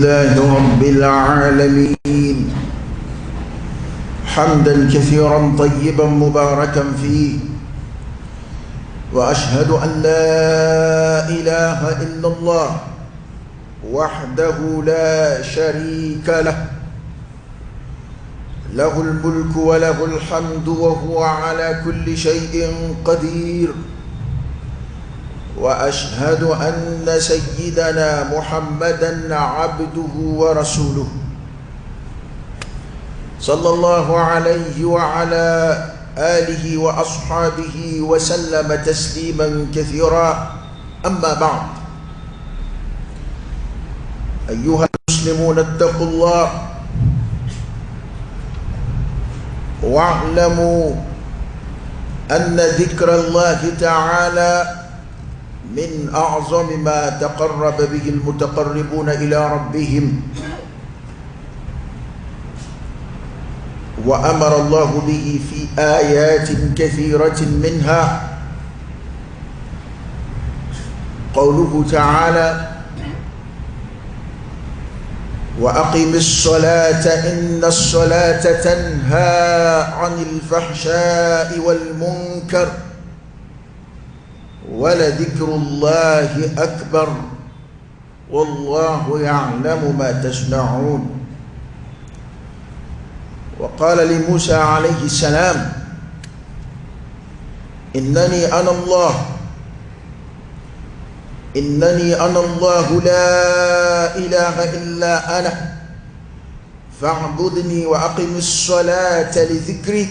لله رب العالمين حمدا كثيرا طيبا مباركا فيه، وأشهد أن لا إله إلا الله وحده لا شريك له، له الملك وله الحمد وهو على كل شيء قدير، وأشهد أن سيدنا محمدا عبده ورسوله صلى الله عليه وعلى آله وأصحابه وسلم تسليما كثيرا. أما بعد، أيها المسلمون، اتقوا الله واعلموا أن ذكر الله تعالى من أعظم ما تقرب به المتقربون إلى ربهم، وأمر الله به في آيات كثيرة، منها قوله تعالى: وأقم الصلاة إن الصلاة تنهى عن الفحشاء والمنكر ولذكر الله أكبر والله يعلم ما تصنعون. وقال لموسى عليه السلام: إنني أنا الله، إنني أنا الله لا إله إلا أنا فاعبدني وأقم الصلاة لذكري،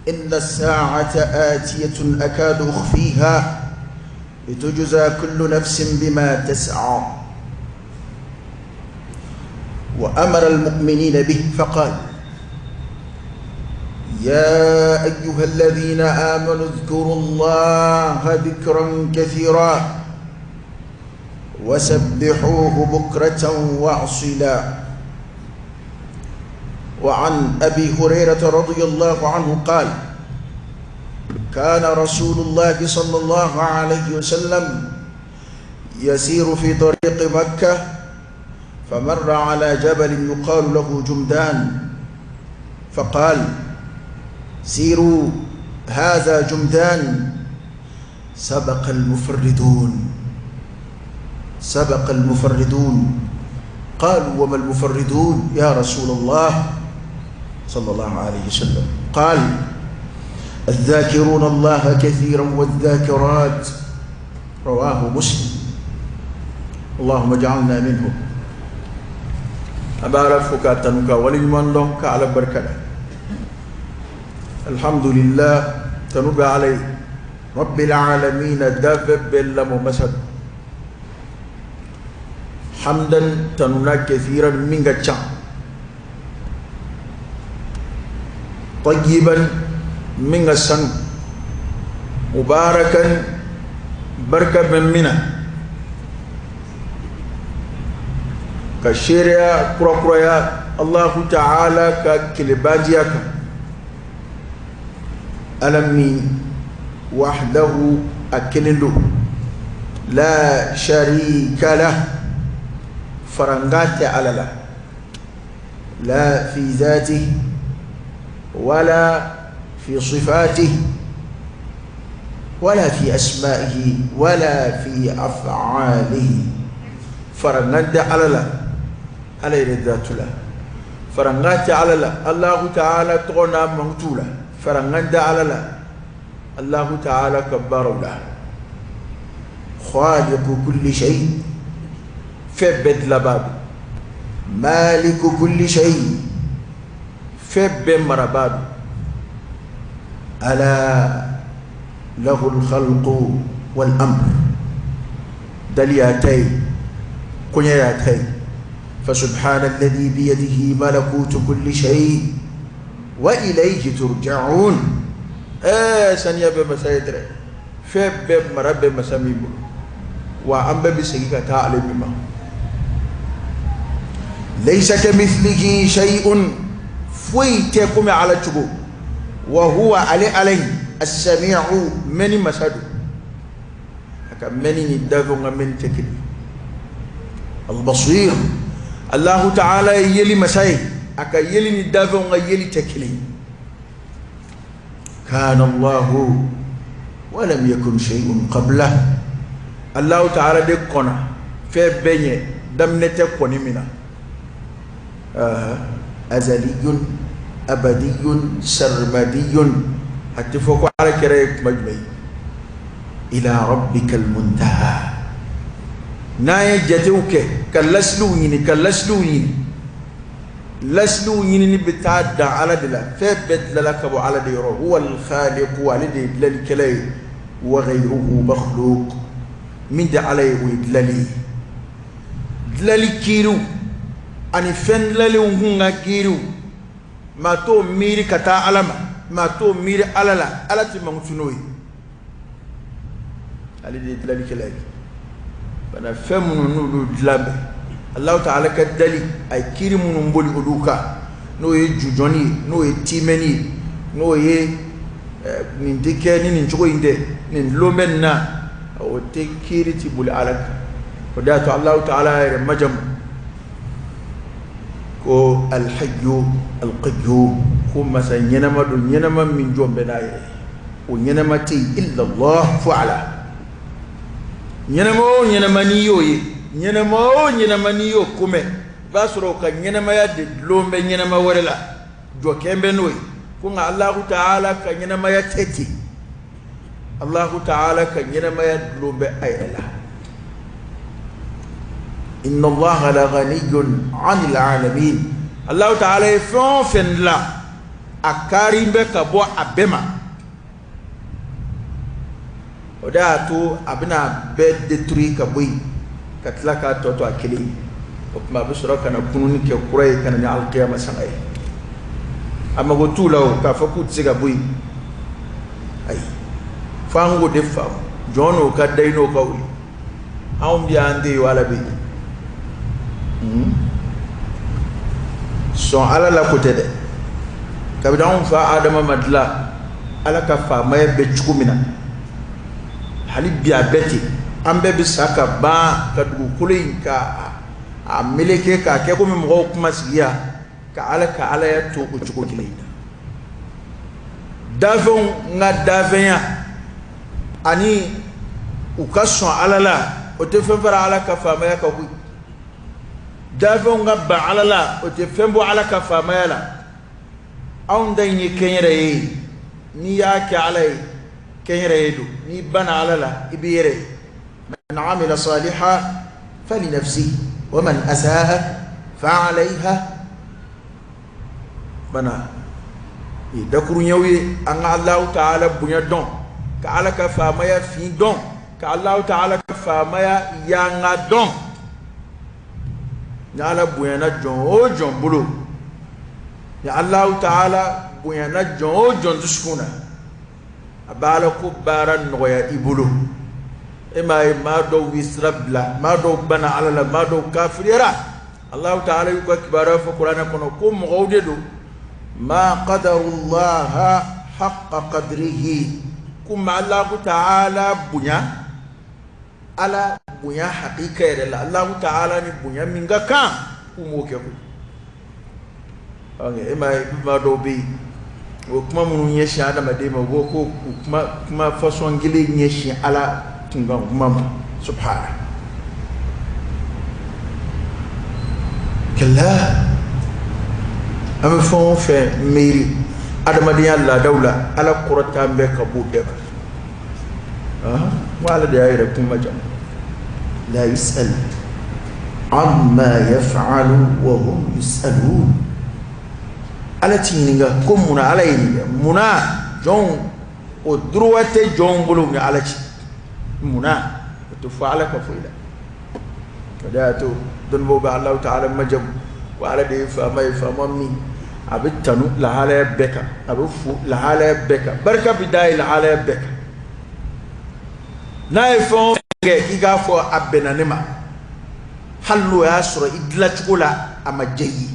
إن الساعة آتية أكاد أخفيها لتجزى كل نفس بما تسعى. وأمر المؤمنين به فقال: يا أيها الذين آمنوا اذكروا الله ذكرا كثيرا وسبحوه بكرة وأصيلا. وعن أبي هريرة رضي الله عنه قال: كان رسول الله صلى الله عليه وسلم يسير في طريق مكة، فمر على جبل يقال له جمدان، فقال: سيروا، هذا جمدان، سبق المفردون، سبق المفردون. قالوا: وما المفردون يا رسول الله صلى الله عليه وسلم؟ قال: الذاكرون الله كثيرا والذاكرات. رواه مسلم. اللهم اجعلنا منهم. أبارك تنك ولمن لك على بركة. الحمد لله تنب عليه رب العالمين دفب بالله مسد حمدا تنونا كثيرا من طيبا من السن مباركا بركة منا كشيريا كرا الله تعالى ككلباجيك ألمي وحده أكللو لا شريك له فرنغات على لا لا في ذاته ولا في صفاته ولا في أسمائه ولا في أفعاله. فرنغات على لا على ذات لا فرنغات على لا الله تعالى تغنى مغتولا فرنغات على لا الله تعالى كبر لا خالق كل شيء فبد لباب مالك كل شيء فب مرباب ألا له الخلق والأمر دلياتي كنياتي. فسبحان الذي بيده ملكوت كل شيء وإليه ترجعون. سنيا بمسايدر فب مرب مساميب وأم بسيكا تعلم ما ليس كمثله شيء فويتكم على تشبو وهو علي علي السميع من مسد مني ندافع من تكلي. Albasir, Allahu ta'ala ye yeli masa ye, a ka yeli ni dafɛnw ka yeli tɛ kelen ye. Kana Allahu wa lam yakun shay'un qabla. Allahu ta'ala de kɔnna fɛn bɛɛ ɲɛ, daminɛ tɛ kɔni min na. Azaliyun abadiyun sarmadiyun, a tɛ fɔ ko Ala kɛra ye tuma jumɛn ye. Ila rabbikal muntaha. N'an ye jatew kɛ ka lasiliw ɲini, ka lasiliw ɲini, lasiliw ɲinini bɛ taa dan Ala de la. Fɛn bɛɛ dilala ka bɔ Ala de yɔrɔ. Huwa al-khaliqu, ale de ye dilalikɛla ye. Wa ghayruhu makhluq, min tɛ Ala ye o ye dilali ye. Dilali kiiriw ani fɛn dilalenw kun ka kiiriw, maa t'o miiri ka taa Ala ma, maa t'o miiri Ala la, Ala tɛ mankutu n'o ye. Ale de ye dilalikɛla ye. Bana fɛn minnu n'olu dilan bɛ Alahu ta'ala ka dali, a ye kiiri minnu boli olu kan, n'o ye jujɔni ye, n'o ye tiimɛni ye, n'o ye nin tɛ kɛ ni nin cogo in tɛ, nin dulon bɛ nin na, o tɛ kiiri ti boli Ala kan. O de y'a to Alahu ta'ala yɛrɛ majamu ko alhayyu alqayyum, ko masa ɲɛnama don, ɲɛnama min jɔn bɛ n'a yɛrɛ ye, o ɲɛnama tɛ yen illa Allah fo Ala. Ɲɛnama o ɲɛnama n'i y'o ye, ɲɛnama o ɲɛnama n'i y'o komɛn, i b'a sɔrɔ o ka ɲɛnamaya de dulon bɛ ɲɛnama wɛrɛ la, jɔkɛn bɛ n'o ye. Ko nka Alahu ta'ala ka ɲɛnamaya tɛ ten. Alahu ta'ala ka ɲɛnamaya dulon bɛ a yɛrɛ la. Inna Allaha la ghaniyyun 'anil 'alamin. Alahu ta'ala ye fɛn o fɛn dilan, a kaari bɛ ka bɔ a bɛɛ ma. O de y'a to a bɛna bɛɛ détruire ka bɔ yen, ka tila k'a tɔ to a kelen ye. O tuma a bɛ sɔrɔ ka na kununi kɛ kura ye, ka na ni alikiyama sanga ye. A mago t'u la o, k'a fɔ k'u tɛ se ka bɔ yen. Ayi, fo an k'o de faamu. Jɔn n'o ka da i n'o ka wuli. Anw bɛ yan, an tɛ yen, Ala bɛ yen. Sɔn Ala la ko tɛ dɛ. Kabini anw fa Adama ma dilan, Ala ka faamaya bɛ cogo min na, hali bi a bɛɛ ten. An bɛɛ bɛ sa ka ban ka dugukolo in ka a meleke k'a kɛ komi mɔgɔw kuma sigiya, ka Ala ka Alaya to o cogo kelen in na. Dafɛnw ka dafɛnya ani u ka sɔn Ala la, o tɛ fɛn fara Ala ka faamaya kan koyi. Dafɛnw ka ban Ala la, o tɛ fɛn bɔ Ala ka faamaya la. Anw ta in ye kɛnyɛrɛye ye. N'i y'a kɛ Ala ye, kɛnyɛrɛye don. N'i banna Ala la, i b'i yɛrɛ ye. Man amila salihan falinafsihi wa man asaa fa alayha. Bana ye dakuruɲɛw ye. An ka Alahu ta'ala bonya dɔn, ka Ala ka faamaya fin dɔn, ka Alahu ta'ala ka faamaya yanga dɔn. Ni Ala bonyana jɔn o jɔn bolo, ni Alahu ta'ala bonyana jɔn o jɔn dusukun na, a b'a Ala ko baara nɔgɔya i bolo. E m'a ye maa dɔw bɛ sira bila, maa dɔw banna Ala la, maa dɔw kafiriyara. Alahu ta'ala y'u ka kibaruya fɔ kuranɛ kɔnɔ ko mɔgɔw de don, ma qadarullaha haqqa qadrihi, ko ma Alahu ta'ala bonya, Ala bonya hakika yɛrɛ la, Alahu ta'ala ni bonya min ka kan, k'u m'o kɛ koyi. E m'a ye maa dɔw bɛ yen, o kuma minnu ɲɛsin adamaden ma, u b'o ko kuma kuma façon kelen ɲɛsin Ala kunkan kuma ma. Subhana kɛlɛ. An bɛ fɛn o fɛn miiri adamadenya laadaw la, Ala kɔrɔta bɛ ka b'o bɛɛ ma. Ko Ala de y'a yɛrɛ kuma jamu. La yus'al amma yaf'alu wa hum yus'alun. Ala ti ɲininka ko munna Ala ye nin kɛ, munna jɔnw, o droit tɛ jɔnw bolo ni Ala cɛ. Munna o tɛ fɔ Ala ka foyi la. O de y'a to dɔnnibaaw bɛ Alahu ta'ala majamu ko Ala de ye faama ye, faama min a bɛ tanu lahalaya bɛɛ kan, a bɛ fo lahalaya bɛɛ kan, barika bɛ d'a ye lahalaya bɛɛ kan. N'a ye fɛn o fɛn kɛ, k'i k'a fɔ a bɛnna ne ma, hali n'o y'a sɔrɔ i dilancogo la a ma diya i ye,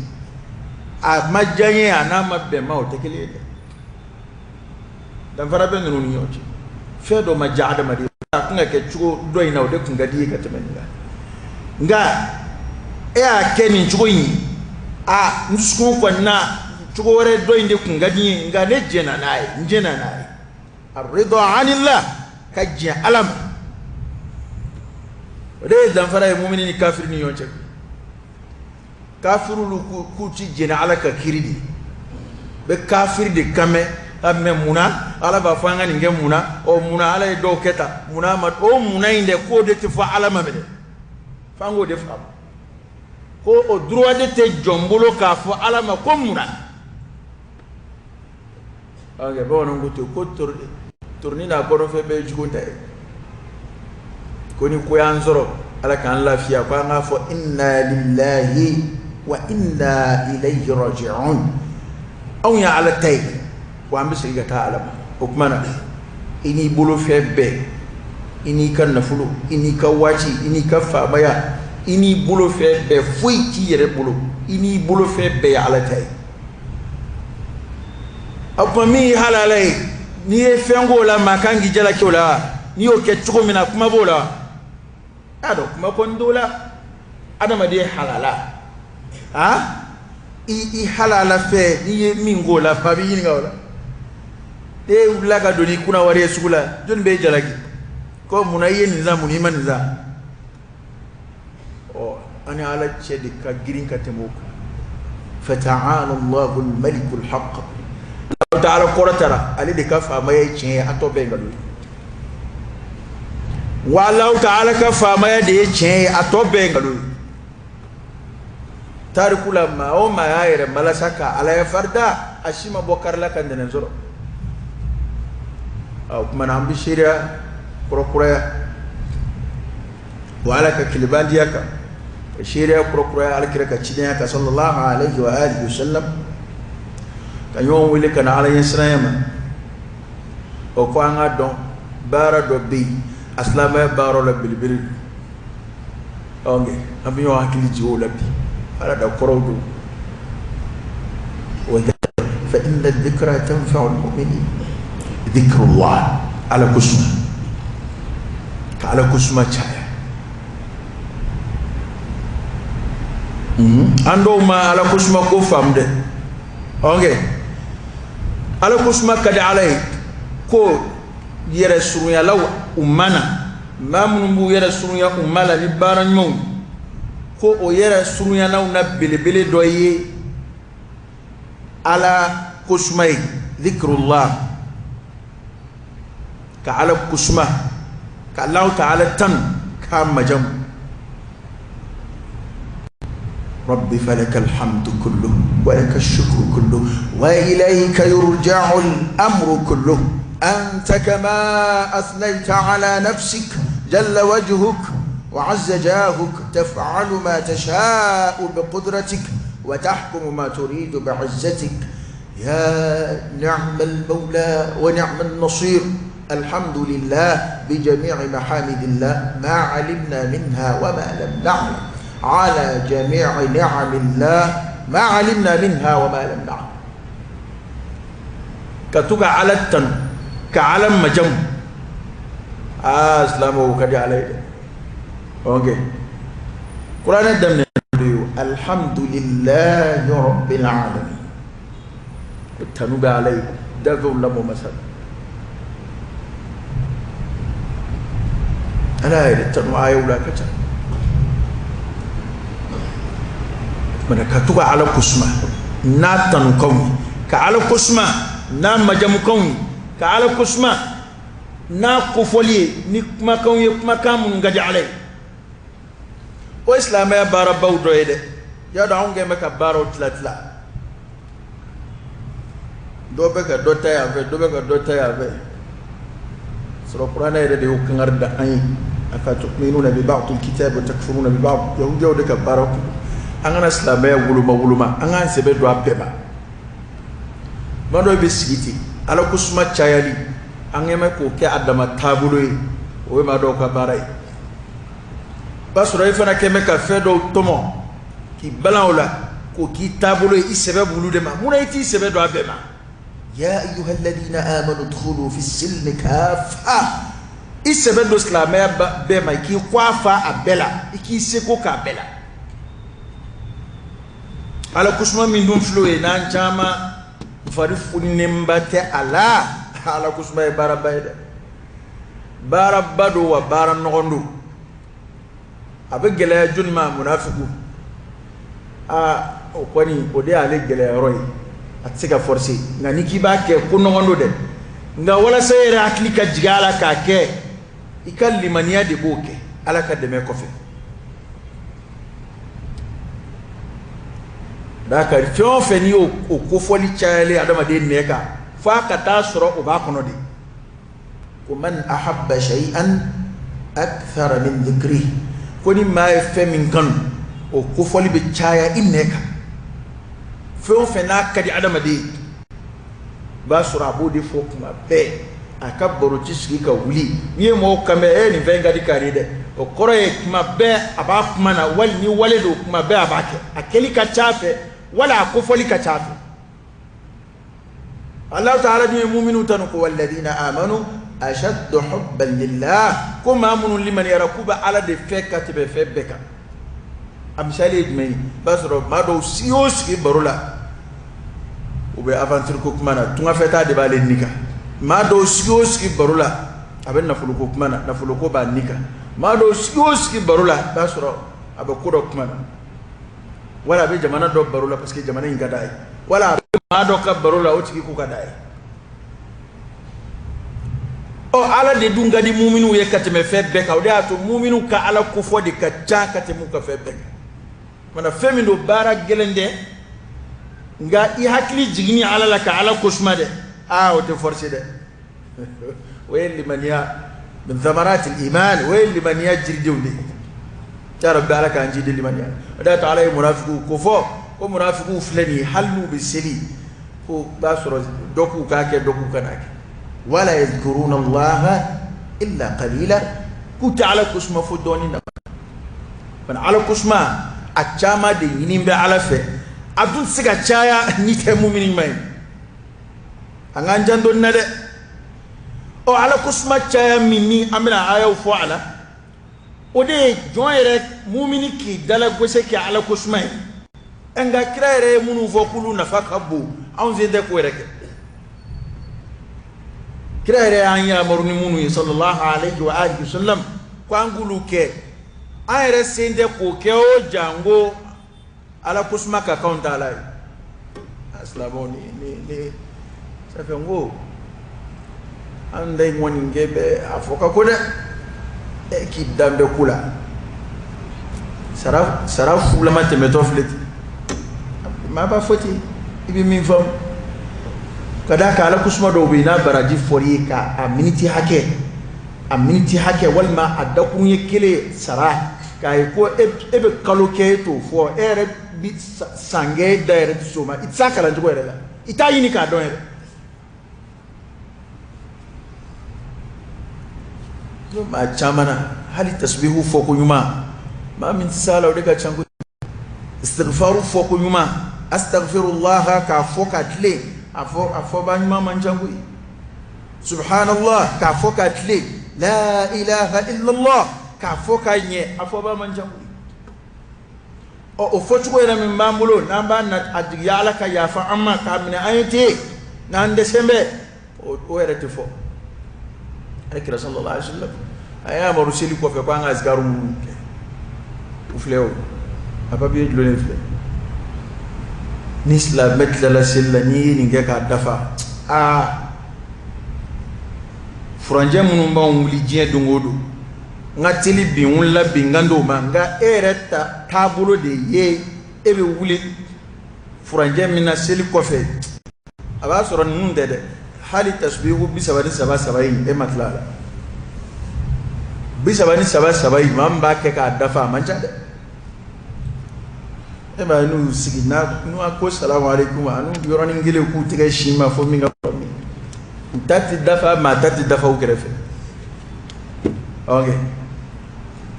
a ma diya n ye, a n'a ma bɛn ma, o tɛ kelen ye dɛ. Danfara bɛ ninnu ni ɲɔgɔn cɛ. Fɛn dɔ ma diya adamaden, a kun ka kɛ cogo dɔ in na, o de kun ka di i ye ka tɛmɛ nin kan. Nka E y'a kɛ nin cogo in, a n dusukun kɔni na, cogo wɛrɛ dɔ in de kun ka di n ye, nka ne jɛnna n'a ye, n jɛnna n'a ye. Arida anillah, ka jɛn Ala ma, o de ye danfara ye mumini ni kafiri ni ɲɔgɔn cɛ. Kafiriw k'u ti jɛn Ala ka kiri de bɛ kafiri de kan mɛn. A mɛ munna Ala b'a fɔ an ka nin kɛ? Munna ɔ munna Ala ye dɔw kɛ tan? Munna ma o munna in dɛ, k'o de tɛ fɔ Ala ma minɛ, f'an k'o de faamu ko o droit de tɛ jɔn bolo k'a fɔ Ala ma ko munna. Ok, bamananw ko ten ko toroni n'a kɔnɔfɛn bɛɛ ye jugu ta ye. Ko ni ko y'an sɔrɔ, Ala k'an lafiya, ko an k'a fɔ inna lillahi wa inna ilayhi raji'un. Anw ye Ala ta ye, wa an bɛ segin ka taa Ala ma. O tuma na, i n'i bolofɛn bɛɛ, i n'i ka nafolo, i n'i ka waati, i n'i ka faamaya, i n'i bolofɛn bɛɛ, foyi t'i yɛrɛ bolo, i n'i bolofɛn bɛɛ ye Ala ta ye. O tuma, min ye halala ye, n'i ye fɛn k'o la, maa kan k'i jalaki o la. N'i y'o kɛ cogo min na, kuma b'o la. A dɔn kuma kɔni t'o la. Adamaden halala, a i halala fɛ, n'i ye min k'o la, fa b'i ɲininka o la. E wulila ka don n'i kunna wari ye sugu la, jɔnni b'e jalaki ko munna i ye nin san, mun i ma nin san? Ɔ, an ni Ala cɛ de ka girin ka tɛmɛ o kan. Fata'ala Allahu al-maliku al-haqq. Allahu ta'ala kɔrɔtara, ale de ka faamaya ye tiɲɛ ye, a tɔ bɛɛ ye nkalon ye. Wa Allahu ta'ala ka faamaya de ye tiɲɛ ye, a tɔ bɛɛ ye nkalon ye. Tariku la, maa o maa y'a yɛrɛ malasa ka Ala ye farida, a si ma bɔ kari la ka ntɛnɛn sɔrɔ. O tuma na, an bɛ seereya kurakuraya wa Ala ka kelebandiya kan, ka seereya kurakuraya Ala kira ka cidenya kan, sallallahu alaihi wa alihi wasallam, ka ɲɔgɔn wele ka na Ala ɲɛsiranya ma. O ko an ka dɔn baara dɔ bɛ yen, a silamɛya baaraw la belebele don. An bɛ ɲɔgɔn hakili jigin o la bi, ala da kɔrɔw don. Fa inna dhikra tanfa'u al-mu'minin. Dhikrullah, Ala ko suma, ka Ala ko suma caya. An dɔw ma Ala ko suma ko faamu dɛ. Ok, Ala ko suma ka di Ala ye ko yɛrɛ surunyalaw u ma na, maa minnu b'u yɛrɛ surunya u ma la ni baara ɲumanw, ko o yɛrɛ surunyanaw na belebele dɔ ye Ala ko suma ye, dhikrullah, ka Ala ko suma, ka Allahu ta'ala tanu, k'a majamu. رب فلك الحمد كله ولك الشكر كله وإليك يرجع الأمر كله، أنت كما أثنيت على نفسك، جل وجهك وعز جاهك، تفعل ما تشاء بقدرتك وتحكم ما تريد بعزتك، يا نعم المولى ونعم النصير. الحمد لله بجميع محامد الله ما علمنا منها وما لم نعلم، على جميع نعم الله ما علمنا منها وما لم نعلم. Ka to ka Ala tanu, ka Ala majamu. Aa, silamɛw, ka di Ala ye dɛ. Ok, kuranɛ daminɛ alhamdulillahi rabbil alamin, ko tanu bɛ Ala ye, dafɛnw lamɔ masa. Ala yɛrɛ tanu ayaw la ka ca. Mana ka to ka Ala kosuma n'a tanukanw ye, ka Ala kosuma n'a majamukanw ye, ka Ala kosuma n'a kofɔli ye ni kumakanw ye, kumakan minnu ka di Ala ye, o ye silamɛya baarabaw dɔ ye dɛ. Y'a dɔn, anw kɛn bɛ ka baaraw tila tila, dɔ bɛ ka dɔ ta yan fɛ, dɔ bɛ ka dɔ ta yan fɛ, sɔrɔ kuranɛ yɛrɛ de y'o kangari da an ye: afatu'minuna bi ba'dil kitabi wa takfuruna bi ba'd. Yahudiyaw de ka baara kun. An kana silamɛya woloma woloma, an k'an sɛbɛ don a bɛɛ ma. Maa dɔw bɛ sigi ten, Ala ko suma cayali, an kɛn bɛ k'o kɛ a dama taabolo ye, o ye maa dɔw ka baara ye. O b'a sɔrɔ e fana kɛn bɛ ka fɛn dɔw tɔmɔ k'i balan o la k'o k'i taabolo ye, i sɛbɛ b'olu de ma. Munna i t'i sɛbɛ don a bɛɛ ma? Ya ayyuha alladhina amanu udkhulu fi silmi kafa. I sɛbɛ don silamɛya bɛɛ ma, i k'i kɔ a fa a bɛɛ la, i k'i seko k'a bɛɛ la. Ala kosuma min dun filɛ o ye, n'an caman fari funinenba tɛ a la. Ala kosuma ye baaraba ye dɛ, baaraba don, wa baara nɔgɔn don. A bɛ gɛlɛya jɔni ma? Munafiku. Aa, o kɔni, o de y'ale gɛlɛya yɔrɔ ye, a tɛ se ka forcer. Nka n'i k'i b'a kɛ, ko nɔgɔn don dɛ. Nka walasa e yɛrɛ hakili ka jigin a la k'a kɛ, i ka limaniya de b'o kɛ, Ala ka dɛmɛ kɔfɛ. D'a kan fɛn o fɛn, n'i y'o o kofɔli cayalen adamaden nɛ kan, f'a ka taa sɔrɔ o b'a kɔnɔ de. Ko man ahabba shay'an akthara min dhikri, ko ni maa ye fɛn min kanu, o kofɔli bɛ caya i nɛ kan. Fɛn o fɛn n'a ka di adamaden ye, i b'a sɔrɔ a b'o de fɔ kuma bɛɛ. A ka baro ti sigi ka wuli n'i ye mɔgɔw kan mɛn: "E, nin fɛn ka di kari dɛ." O kɔrɔ ye kuma bɛɛ a b'a kuma na, wali ni wale don, kuma bɛɛ a b'a kɛ, a kɛli ka ca a fɛ, wala a kofɔli ka ca a fɛ. Allah ta'ala dun ye muminu tanu ko walladina amanu ashaddu hubban lillah, ko maa minnu limaniyara, k'u bɛ Ala de fɛ ka tɛmɛ fɛn bɛɛ kan. A misali ye jumɛn ye? I b'a sɔrɔ maa dɔw sigi o sigi baro la, u bɛ aventure ko kuma na, tungafɛtaa de b'ale ni kan. Maa dɔw sigi o sigi baro la, a bɛ nafolo ko kuma na, nafolo ko b'a ni kan. Maa dɔw sigi o sigi baro la, i b'a sɔrɔ a bɛ ko dɔ kuma na, wala a bɛ jamana dɔ baro la, parce que jamana in ka d'a ye, wala a bɛ maa dɔ ka baro la, o tigi ko ka d'a ye. Ɔ, Ala de dun ka di muminiw ye ka tɛmɛ fɛn bɛɛ kan. O de y'a to muminiw ka Ala kofɔ de ka ca ka tɛmɛ u ka fɛn bɛɛ kan. Mana fɛn min don, baara gɛlɛn dɛ, nka i hakili jiginni Ala la ka Ala kosuma dɛ, aa, o tɛ forcer dɛ. O ye limaniya min thamarati iman, o ye limaniya jiridenw de ye. Ya rabbi, Ala k'an jidi limaniya. O de y'a to Ala ye munafikiw ko fɔ ko munafikiw filɛ nin ye, hali n'u bɛ seli, ko b'a sɔrɔ dɔ k'u k'a kɛ, dɔ k'u kana kɛ. Wala yadhkuruna allaha illa qalila, k'u tɛ Ala kosuma fo dɔɔnin na. Bana Ala kosuma, a caman de ɲini bɛ Ala fɛ. A dun tɛ se ka caya n'i tɛ mumini ɲuman ye. An k'an janto nin na dɛ. Ɔ, Ala kosuma caya min ni an bɛna ayaw fɔ a la, o de ye jɔn yɛrɛ mumini k'i dalagose kɛ Ala kosuma ye. Nka kira yɛrɛ ye minnu fɔ k'olu nafa ka bon, anw sen tɛ k'o yɛrɛ kɛ. Kira yɛrɛ y'an yamaru ni minnu ye, sallallahu alayhi wa alihi wa sallam, ko an k'olu kɛ, an yɛrɛ sen tɛ k'o kɛ. O jango Ala kosuma ka k'anw ta ala ye. Silamɛw, ni ça fait n ko an da in kɔni kɛ bɛ a fɔ ka ko dɛ. E k'i dan bɛ ko la, sara sara fulama tɛmɛtɔ filɛ ten, maa b'a fɔ ten, i bɛ min faamu. Ka d'a kan ala kosuma dɔw bɛ yen, n'a baraji fɔr'i ye ka a miniti hakɛ, a miniti hakɛ, walima a dakuru ye kelen sara, k'a ye ko e bɛ kalo kɛ e t'o fɔ, e yɛrɛ bi san kɛ e da yɛrɛ tɛ s'o ma, i tɛ s'a kalancogo yɛrɛ la, i t'a ɲini k'a dɔn yɛrɛ. Maa caman na, hali tasbihu fɔ ko ɲuman, maa min tɛ s'a la, o de ka ca kojugu. Istighfaru fɔ ko ɲuman, astaghfirullah, k'a fɔ ka tilen, a fɔ a fɔba ɲuman man ca koyi. Subhanallah, k'a fɔ ka tilen, la ilaha illallah, k'a fɔ ka ɲɛ, a fɔba man ca koyi. Ɔ, o fɔcogo yɛrɛ min b'an bolo, n'an b'a na a jigiya Ala ka yafa an ma k'a minɛ an ye ten, n'an dɛsɛ bɛ o yɛrɛ tɛ fɔ. Ale kira sallallahu alaihi wasallam, a y'a amaru seli kɔfɛ ko an ka azikaru minnu kɛ, o filɛ, o a papiye dulonnen filɛ. Ni silamɛ tilala seli la, n'i ye nin kɛ k'a dafa, aa, furancɛ minnu b'anw wuli diɲɛ don o don, n ka teli bi, n wulila bi, n kan t'o ma. Nka e yɛrɛ ta taabolo de ye, e bɛ wuli furancɛ min na seli kɔfɛ, a b'a sɔrɔ ninnu tɛ dɛ. Hali tasbihu 33 saba in, e ma tila a la. 33 saba in, maa min b'a kɛ k'a dafa, a man ca dɛ. E m'a ye, n'u y'u sigi, n'a n'u ko salamu aleykum, a n'u yɔrɔnin kelen k'u tɛgɛ sin ma fo min ka kɔrɔ min, u ta tɛ dafa, maa ta tɛ dafa u kɛrɛfɛ. Ok,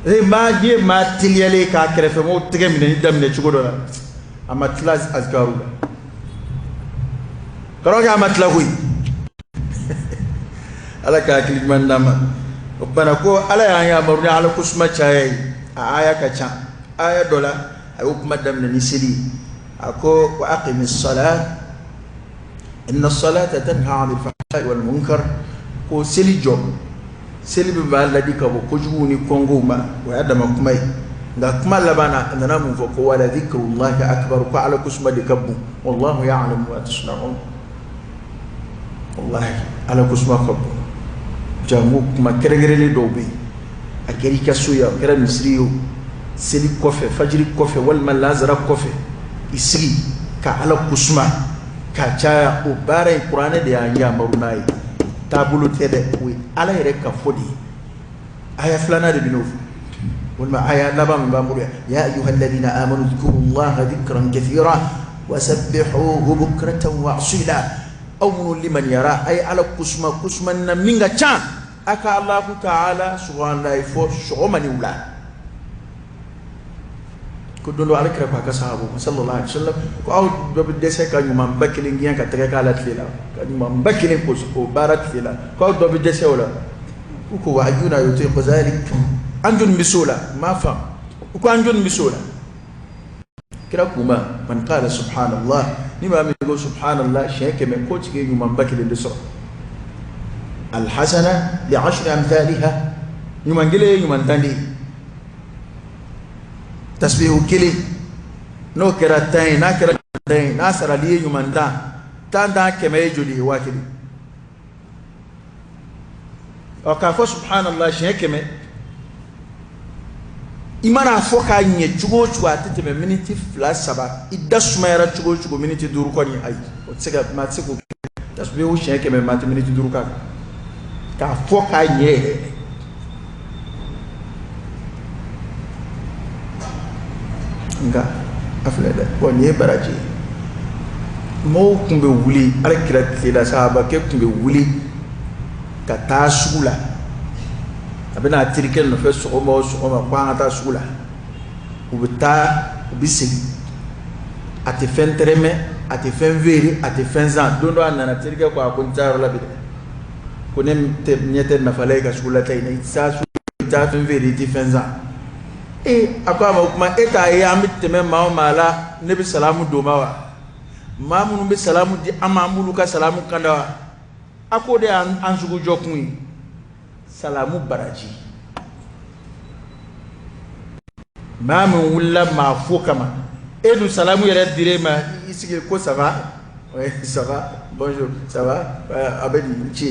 e maa ye maa teliyalen k'a kɛrɛfɛ mɔgɔw tɛgɛ minɛni daminɛ cogo dɔ la, a ma tila azikaru la. Karamɔgɔkɛ, a ma tila koyi. Ala ka hakili ɲuman d'an ma. O bana ko Ala y'an yamaru ni Ala ko suma caya ye, a aya ka ca. Aya dɔ la, a y'o kuma daminɛ ni seli ye. A ko wa aqimi salat inna salata tanha 'anil fahsha'i wal munkar. Ko seli jɔ, seli bɛ maa ladi ka bɔ kojugu ni kɔngow ma, o y'a dama kuma ye. Nka kuma laban na, a nana mun fɔ? Ko wala dhikrullahi akbar, ko ala kusuma de ka bon. Wallahu ya'lamu ma tasna'un. Wallahi ala kusuma ka bon. Jango kuma kɛrɛnkɛrɛnnen dɔw bɛ yen, a kɛra i ka so ye, a kɛra misiri ye o, seli kɔfɛ, fajiri kɔfɛ, walima lazara kɔfɛ, i sigi ka ala kusuma ka caya. O baara in, kuranɛ de y'an yamaru n'a ye, taabolo tɛ dɛ, o ye ala yɛrɛ ka fɔ de ye. Aya filanan de bɛ n'o fɔ, walima aya laban min b'an bolo yan: ya ayyuha alladhina amanu dhkurullaha dhikran kathira wasabbihuhu bukratan wa asila. Aw minnu limaniyara, a ye ala kusuma kusuma na min ka ca, a ka Allahu ta'ala subhanallahi fɔ sɔgɔma ni wula. Ko don dɔ, ala kira ko a ka sahabu sallallahu alaihi wasallam ko aw dɔ bɛ dɛsɛ ka ɲumanba kelen gɛn ka tɛgɛ k'a la tile la, ka ɲumanba kelen ko o baara tile la, ko aw dɔ bɛ dɛsɛ o la. U ko wa ayyuna yutiqu dhalik, an joli bɛ se o la? N m'a faamu. U ko an joli bɛ se o la? Kira k'u ma: man qala subhanallah, ni maa min ko subhanallah siɲɛ 100, k'o tigi ye ɲumanba kelen de sɔrɔ. Alhasana bi ashri amthaliha, ɲuman kelen ye ɲuman 10 de ye. Tasbihu kelen, n'o kɛra 10 ye, n'a kɛra 10 ye, n'a sarali ye ɲuman 10, 10 10 100 ye joli ye? 1000. Ɔ, k'a fɔ subhanallah siɲɛ 100, i mana fɔ k'a ɲɛ cogo o cogo, a tɛ tɛmɛ miniti 2 3. I da sumayara cogo o cogo, miniti 5 kɔni, ayi, o tɛ se ka, maa tɛ se k'o kɛ. Tasbihu siɲɛ 100, maa tɛ miniti 5 k'a kan k'a fɔ k'a ɲɛ yɛrɛ. Nka a filɛ dɛ, bɔn nin ye baraji ye. Mɔgɔw tun bɛ wuli ala kira tile la, sahabakɛ tun bɛ wuli ka taa sugu la, a bɛna a terikɛ nɔfɛ sɔgɔma o sɔgɔma, ko an ka taa sugu la. U bɛ taa, u bɛ segin, a tɛ fɛn tɛrɛmɛ, a tɛ fɛn feere, a tɛ fɛn san. Don dɔ a nana, terikɛ ko a ko n tɛ taa yɔrɔ la bi dɛ, ko ne tɛ ɲɛ tɛ nafa la i ka sugu la ta in na, i tɛ taa sugu, i tɛ taa fɛn feere, i tɛ fɛn san. Ee, a ko a ma: o tuma e t'a ye an bɛ tɛmɛ maa o maa la, ne bɛ salamu don ma wa? Maa minnu bɛ salamu di an ma, an b'olu ka salamu kanda wa? A k'o de y'an sugu jɔ kun ye, salamu baraji. Maa min wulila maa fo kama, e dun salamu yɛrɛ dir'e ma, i sigi ko ça va, oui ça va, bonjour, ça va, a bɛ di, n ce.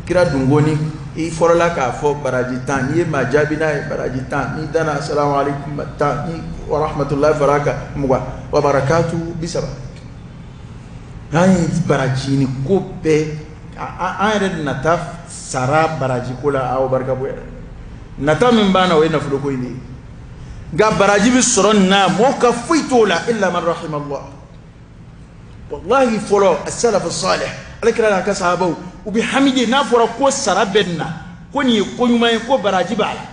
Kira dun ko ni i fɔlɔla k'a fɔ baraji 10, n'i ye maa jaabi n'a ye baraji 10, n'i danna asalamu aleykum 10, ni wa rahmatulahi faraka 20, wa barakatu 30. An ye baraji ni ko bɛɛ, an yɛrɛ nata sara baraji ko la, aw barika bonya. Nata min b'an na, o ye nafolo ko in de ye. Nka baraji bɛ sɔrɔ nin na, mɔgɔw ka foyi t'o la illa man rahimallah. Wallahi fɔlɔ as-salafu salih, ala kira n'a ka sahabaw, u bɛ hami de. N'a fɔra ko sara bɛ nin na, ko nin ye ko ɲuman ye, ko baraji b'a la,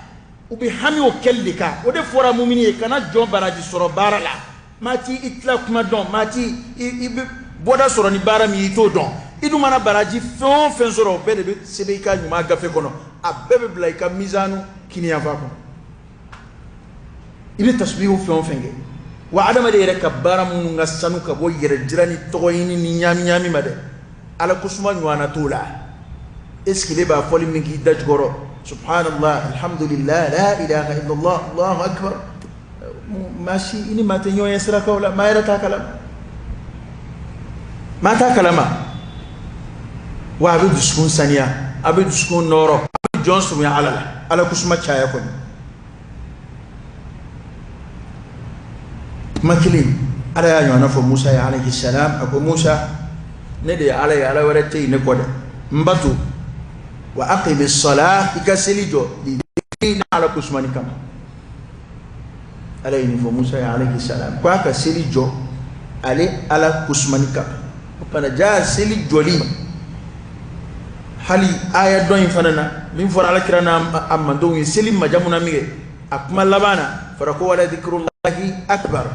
u bɛ hami o kɛli de kan. O de fɔra mumini ye, kana jɔn baraji sɔrɔ baara la. Maa t'i i tila kuma dɔn, maa t'i i bɛ bɔda sɔrɔ ni baara min ye, i t'o dɔn. I dun mana baraji fɛn o fɛn sɔrɔ, o bɛɛ de bɛ sɛbɛn i ka ɲuman gafe kɔnɔ, a bɛɛ bɛ bila i ka mizanu kiniyanfan kɔnɔ. I bɛ tasbihu fɛn o fɛn kɛ, wa adamaden yɛrɛ ka baara minnu ka sanu ka bɔ yɛrɛ jira ni tɔgɔ ɲini ni ɲaami ɲaami ma dɛ, ala kosuma ɲɔgɔnna t'o la. E sigilen b'a fɔli min k'i da jukɔrɔ: subhanallah, alhamdulillah, la ilaha illallah, allahu akbar. Maa si i ni maa tɛ ɲɔgɔn ye sirakaw la, maa yɛrɛ t'a kalama, maa t'a kalama. Wa a bɛ dusukun saniya, a bɛ dusukun nɔrɔ, a bɛ jɔn surunya ala la, ala kosuma caya kɔni. Kuma kelen, ala y'a ɲɔgɔnna fɔ Musa ye alayhi salam. A ko Musa, ne de ye ala ye, ala wɛrɛ tɛ yen ne kɔ dɛ, n bato. Wa aqimi salah, i ka seli jɔ li ala kosumani kama. Ala ye nin fɔ Musa ye alayhi salam, ko a ka seli jɔ ale ala kosumani kama. O fana ja seli jɔli, hali aya dɔ in fana na min fɔra ala kira n'a a mandenw ye seli majamu na min kɛ, a kuma laban na fɔra ko wala dhikrullahi akbar.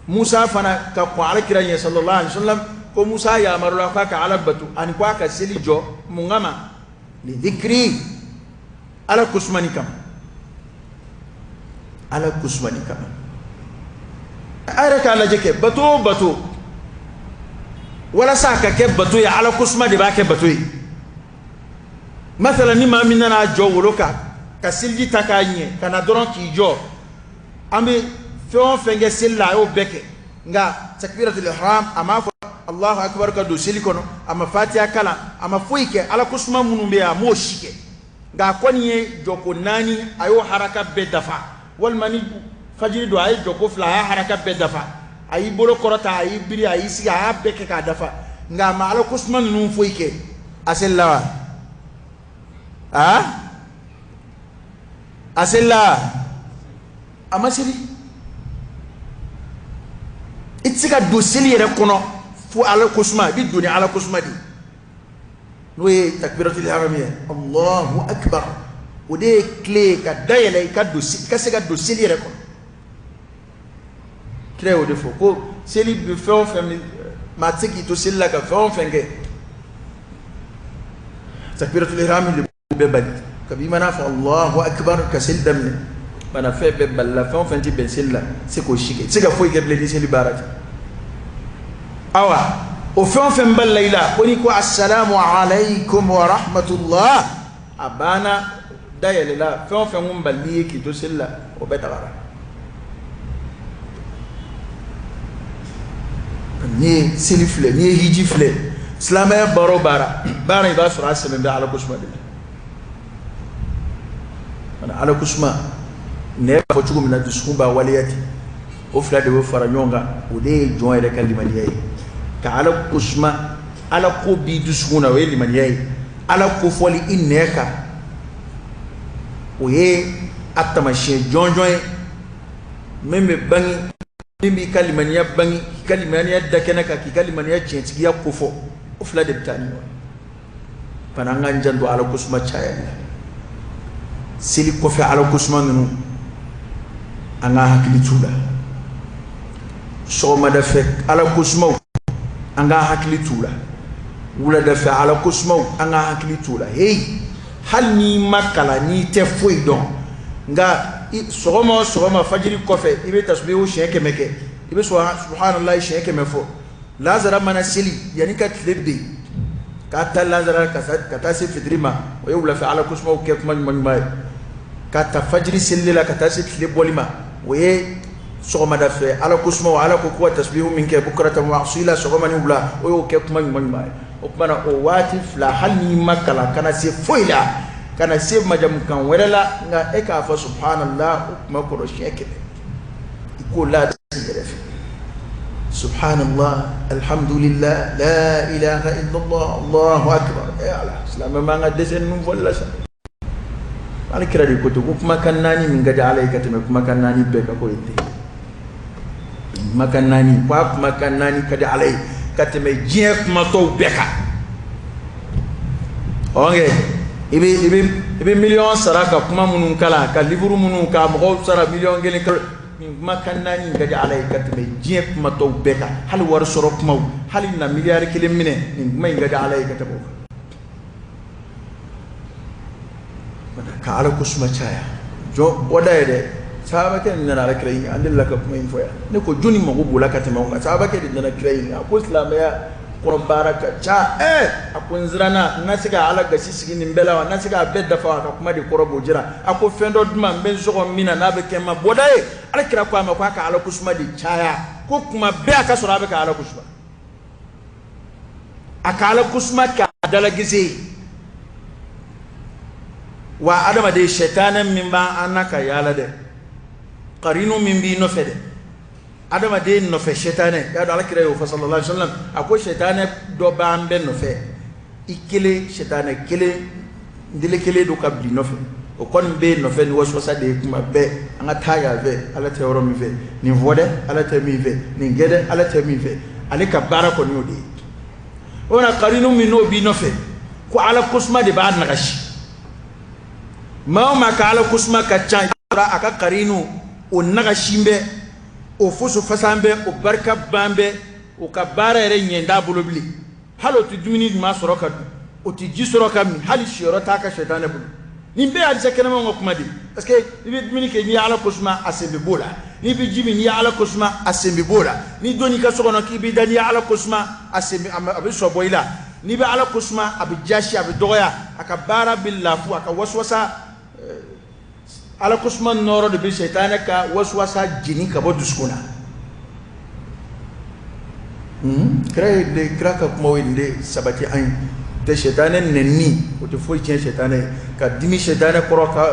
Musa fana ka kɔn ala kira ɲɛ sallallahu alaihi wasallam, ko Musa yamarula k'a ka ala bato ani ko a ka seli jɔ mun kama? Li dhikri, ala kosumani kama, ala kosumani kama. A yɛrɛ k'a lajɛ kɛ bato o bato, walasa a ka kɛ bato ye, Ala kosuma de b'a kɛ bato ye. Masala, ni maa min nana jɔ wolo kan ka seliji ta k'a ɲɛ ka na dɔrɔn k'i jɔ, an bɛ fɛn o fɛn kɛ seli la, a y'o bɛɛ kɛ, nka takbiratul ihram a m'a fɔ Allahu akbar ka don seli kɔnɔ, a ma fatiha kalan, a ma foyi kɛ. Ala kosuma minnu bɛ yen, a m'o si kɛ, nka a kɔni ye jɔko 4, a y'o haraka bɛɛ dafa. Walima ni fajiri don, a ye jɔko 2, a y'a haraka bɛɛ dafa, a y'i bolo kɔrɔta, a y'i biri, a y'i sigi, a y'a bɛɛ kɛ k'a dafa, nka a ma Ala kosuma ninnu foyi kɛ. A selila wa? A selila? A ma seli. I tɛ se ka don seli yɛrɛ kɔnɔ fo Ala kosuma. I bɛ don ni Ala kosuma de ye, n'o ye takbiratul ihram ye, Allahu akbar. O de ye clé ye ka dayɛlɛ i ka don, i ka se ka don seli yɛrɛ kɔnɔ. Kira y'o de fɔ ko seli bɛ fɛn o fɛn, maa tɛ se k'i to seli la ka fɛn o fɛn kɛ, takbiratul ihram de b'o bɛɛ bali. Kabi i mana fɔ Allahu akbar ka seli daminɛ, bana fɛn bɛɛ balila, fɛn o fɛn tɛ bɛn seli la, se k'o si kɛ, i tɛ se ka foyi kɛ bilen ni seli baara tɛ. Awa, o fɛn o fɛn balila i la, ko n'i ko assalamu alaikum wa rahmatullah, a banna, dayɛlɛla. Fɛn o fɛn kun balili ye k'i to seli la, o bɛɛ tagara. N'i ye seli filɛ, n'i ye hiji filɛ, silamɛya baara o baara baara, i b'a sɔrɔ a sɛbɛn bɛ Ala kosuma de la. Ala kosuma, nɛ b'a fɔ cogo min na, dusukun b'a waleya ten, o fila de bɛ fara ɲɔgɔn kan. O de ye jɔn yɛrɛ ka limaniya ye. Ka Ala kosuma, Ala ko b'i dusukun na, o ye limaniya ye. Ala kofɔli i nɛ kan, o ye a taamasiyɛn jɔnjɔn ye min bɛ bange, min b'i ka limaniya bange, k'i ka limaniya da kɛnɛ kan, k'i ka limaniya tiɲɛtigiya kofɔ. O fila de bɛ taa ni ɲɔgɔn ye. Fana an k'an janto Ala kosuma cayali la seli kɔfɛ. Ala kosuma ninnu, an k'an hakili t'u la. Sɔgɔmada fɛ Ala kosumaw, an k'an hakili t'u la. Wulada fɛ Ala kosumaw, an k'an hakili t'u la. Heyi, hali n'i ma kalan, n'i tɛ foyi dɔn, nka sɔgɔma o sɔgɔma, fajiri kɔfɛ, i bɛ tasubihu siɲɛ 100 kɛ, i bɛ subhanallahi siɲɛ 100 fɔ. Lazara mana seli, yanni ka tile ben, k'a ta lazara ka taa se fitiri ma, o ye wulafɛ Ala kosumaw kɛ kuma ɲuman ɲuman ye. K'a ta fajiri selili la ka taa se tile bɔli ma, o ye sɔgɔmada fɛ Ala kosumaw. Ala ko ko ka tasbihu min kɛ bukratan wa asila, sɔgɔma ni wula, o y'o kɛ kuma ɲuman ɲuman ye. O tuma na, o waati fila, hali n'i ma kalan, kana se foyi la, kana se majamukan wɛrɛ la, nka e k'a fɔ subhanallah o kuma kɔrɔ siɲɛ 100, i k'o laada i yɛrɛ fɛ: subhanallah, alhamdulillah, la ilaha illallah, Allahu akbar. E Ala, silamɛ man ka dɛsɛ ninnu fɔli la sa. Ala kira de ko ten ko kumakan 4 min ka di Ala ye ka tɛmɛ kumakan 4 bɛɛ kan, k'o ye ten kumakan 4, ko a kumakan 4 ka di Ala ye ka tɛmɛ diɲɛ kumatɔw bɛɛ kan. Ɔ i bɛ miliyɔn sara ka kuma minnu kalan, ka livre minnu ka mɔgɔw sara miliyɔn 1 kalo, nin kumakan 4 ka di Ala ye ka tɛmɛ diɲɛ kumatɔw bɛɛ kan. Hali wari sɔrɔ kumaw, hali na miliyari 1 minɛ, nin kuma in ka di Ala ye ka tɛmɛ o kan. Ka Ala ko suma caya, jɔn bɔda ye dɛ. Sahabakɛ min nana Ala kira ɲini, an delila ka kuma in fɔ yan, ne ko jɔnni mago b'o la ka tɛmɛ o kan? Sahabakɛ de nana kira ɲini, a ko silamɛya kɔrɔ baara ka ca. A ko n siranna n ka se ka Ala gasi sigi nin bɛɛ la wa, n ka se k'a bɛɛ dafa. A ka kuma de kɔrɔ b'o jira. A ko fɛn dɔ duma n bɛ n sɔgɔ min na, n'a bɛ kɛ n ma bɔda ye. Ala kira ko a ma ko a ka Ala kosuma de caya, ko kuma bɛɛ a ka sɔrɔ a bɛ ka Ala kosuma, a ka Ala kosuma k'a dalagise ye. Wa adamaden, sɛtanɛ min b'an na ka yaala dɛ, karinu min b'i nɔfɛ dɛ, adamaden nɔfɛ sɛtanɛ, y'a dɔn Ala kira y'o fɔ sallallahu alaihi wasallam, a ko sɛtanɛ dɔ b'an bɛɛ nɔfɛ. I kelen, sɛtanɛ kelen ndele kelen don ka bila i nɔfɛ, o kɔni bɛ nɔfɛ ni waswasa de ye kuma bɛɛ: an ka taa yan fɛ, Ala tɛ yɔrɔ min fɛ, nin fɔ dɛ, Ala tɛ min fɛ, nin kɛ dɛ, Ala tɛ min fɛ. Ale ka baara kɔni y'o de ye. O na karinu min n'o b'i nɔfɛ, ko Ala kosuma de b'a nagasi. Maa o maa ka Ala kosuma ka ca, a ka karinu o nagasi bɛ, o foso fasan bɛ, o barika ban bɛ, o ka baara yɛrɛ ɲɛ t'a bolo bilen. Hali o tɛ dumuni ɲuman sɔrɔ ka dun, o tɛ ji sɔrɔ ka min, hali siyɔrɔ t'a ka sɛtanɛ bolo. Nin bɛɛ ye hadisa kɛnɛmanw ka kuma de ye, parce que i bɛ dumuni kɛ, n'i ye Ala ko suma, a sen bɛ b'o la. N'i bɛ ji min, n'i ye Ala ko suma, a sen bɛ b'o la. N'i donn'i ka so kɔnɔ k'i b'i da, n'i ye Ala ko suma, a sen bɛ, a bɛ sɔ bɔ i la. N'i bɛ Ala ko suma, a bɛ jasi, a bɛ dɔgɔya, a ka baara bɛ lafu, a ka wasuwasa. Ala ko suma nɔɔrɔ de bɛ sɛtanɛ ka wasuwasa jeni ka bɔ dusukun na. Kira ye de, kira ka kumaw ye nin de sabati an ye. Tɛ sɛtanɛ nɛni, o tɛ foyi tiɲɛ sɛtanɛ ye, ka dimi sɛtanɛ kɔrɔ, ka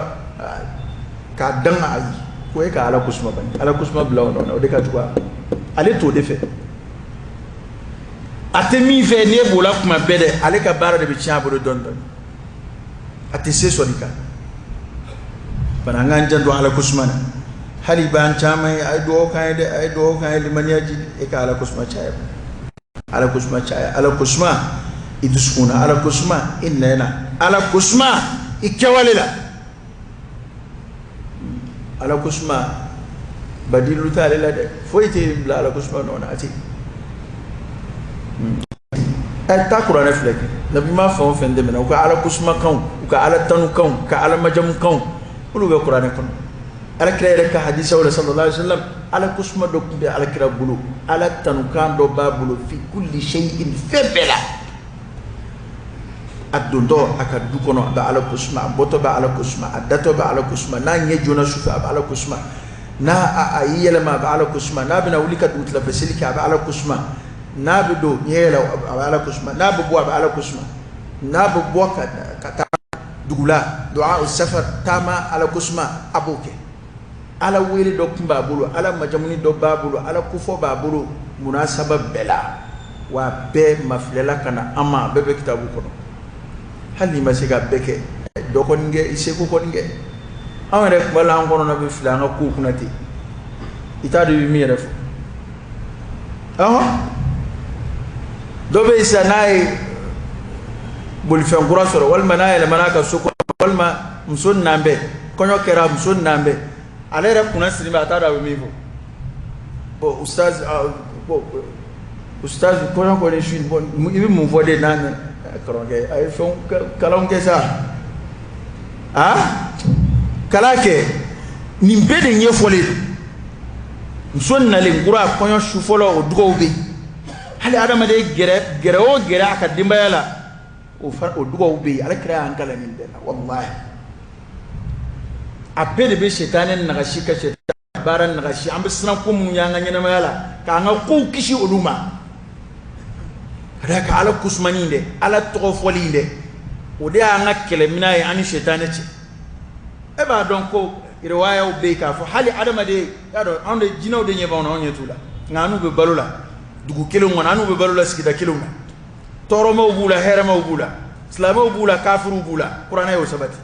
k'a dan a ye ko e ka Ala ko suma bani, Ala ko suma bila o nɔ na, o de ka jugu. Ale t'o de fɛ, a tɛ min fɛ n'e b'o la kuma bɛɛ dɛ, ale ka baara de bɛ tiɲɛ a bolo dɔɔni dɔɔni, a tɛ se sɔrɔ i kan. Bana an k'an janto Ala ko suma na. Hali b'an caman ye, a ye dugawu k'an ye dɛ, a ye dugawu k'an ye limaniya ji. E ka Ala ko suma caya, Ala ko suma caya, Ala ko suma i dusukun na, Ala ko suma i nɛn na, Ala ko suma i kɛwale la. Ala ko suma badilu t'ale la dɛ, foyi tɛ bila Ala ko suma nɔ na, a tɛ. Ɛ taa kuranɛ filɛ kɛ, nabi ɲuman fɛn o fɛn tɛmɛna, u ka Ala ko suma kanw, u ka Ala tanu kanw, u ka Ala majamu kanw, olu bɛ kuranɛ kɔnɔ. Ala kira yɛrɛ ka hadisaw la, sallallahu alaihi wasallam, Ala ko suma dɔ tun bɛ Ala kira bolo, Ala tanukan dɔ b'a bolo, fi kulli shay'in, fɛn bɛɛ la. A dontɔ a ka du kɔnɔ, a bɛ Ala ko suma, a bɔtɔ bɛ Ala ko suma, a datɔ bɛ Ala ko suma, n'a ɲɛ jɔna sufɛ, a bɛ Ala ko suma, n'a a y'i yɛlɛma, a bɛ Ala ko suma, n'a bɛna wuli ka dugutilafɛ seli kɛ, a bɛ Ala ko suma, n'a bɛ don ɲɛ yɛlɛ, a bɛ Ala ko suma, n'a bɛ bɔ, a bɛ Ala ko suma, n'a bɛ bɔ ka taa dugu la, du'a safar, taama, Ala ko suma, a b'o kɛ. Ala wele dɔ tun b'a bolo, Ala majamuni dɔ b'a bolo, Ala kofɔ b'a bolo munasaba bɛɛ la, wa bɛɛ mafilɛla ka na an ma, a bɛɛ bɛ kitabu kɔnɔ. Hali n'i ma se ka bɛɛ kɛ, dɔ kɔni kɛ, i seko kɔni kɛ. Anw yɛrɛ kuma la, an kɔnɔna bɛ fili an ka kow kunna ten, i t'a dɔn i bɛ min yɛrɛ fɔ. Ɔhɔn, dɔ bɛ yen sisan, n'a ye bolifɛn kura sɔrɔ, walima n'a yɛlɛmana a ka so kɔnɔ, walima muso nan bɛ kɔɲɔ kɛra, muso nan bɛ, ale yɛrɛ kunna siri bɛ, a t'a dɔn a bɛ min fɔ. Bon ustaz, bon ustaz, kɔɲɔ kɔni su, bon i bɛ mun fɔ de? N'a nana karamɔgɔkɛ, a ye fɛnw kalanw kɛ sa, a kalan kɛ, nin bɛɛ de ɲɛfɔlen don. Muso nalen kura, kɔɲɔ su fɔlɔ, o dugawu bɛ yen. Hali adamaden gɛrɛ gɛrɛ o gɛrɛ a ka denbaya la, o fa o dugawu bɛ yen. Ala kira y'an kalan nin bɛɛ la. Walahi, a bɛɛ de bɛ sɛtanɛ nagasi, ka sɛtanɛ baara nagasi. An bɛ siran ko minnu y'an ka ɲɛnamaya la, k'an ka kow kisi olu ma, ka d'a kan Ala kusumani in dɛ, Ala tɔgɔ fɔli in dɛ, o de y'an ka kɛlɛminɛn ye an ni sɛtanɛ cɛ. E b'a dɔn ko riwayaw bɛ yen k'a fɔ hali adamaden y'a dɔn, anw de jinɛw de ɲɛ b'anw na, anw ɲɛ t'u la, nka an n'u bɛ balo la dugu kelen kɔnɔ, an n'u bɛ balo la sigida kelenw na. Tɔɔrɔmaw b'u la, hɛrɛmaw b'u la, silamɛw b'u la, kafiriw b'u la. Kuranɛ y'o sabati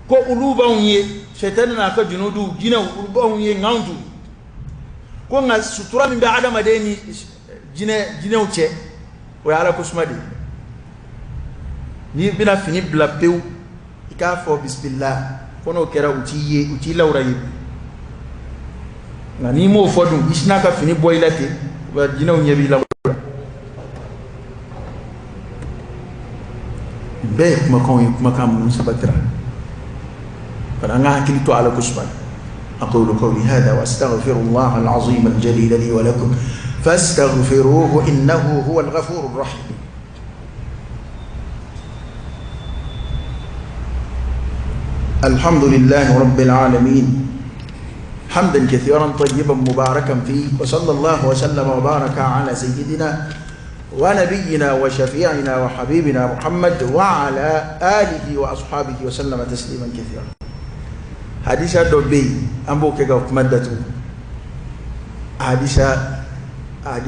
ko olu b'anw ye, sɛtanɛ n'a ka junudu, jinɛw, olu b'anw ye, nka anw t'u ko. Nka sutura min bɛ adamaden ni jinɛw cɛ, o ye Ala ko suma de ye. N'i bɛna fini bila pewu, i k'a fɔ bisimila, ko n'o kɛra, u t'i ye, u t'i lawura ye. Nka n'i m'o fɔ dun, i sinna ka fini bɔ i la ten, wa jinɛw ɲɛ b'i la. Nin bɛɛ ye kumakanw ye, kumakan minnu sabatira. Bari an ka hakili to Ala ko suma. أقول قولي هذا وأستغفر الله العظيم الجليل لي ولكم فاستغفروه إنه هو الغفور الرحيم. الحمد لله رب العالمين، حمدا كثيرا طيبا مباركا فيه، وصلى الله وسلم وبارك على سيدنا ونبينا وشفيعنا وحبيبنا محمد وعلى آله وأصحابه وسلم تسليما كثيرا. Hadisa dɔ bɛ yen, an b'o kɛ ka kuma datugu. Hadisa a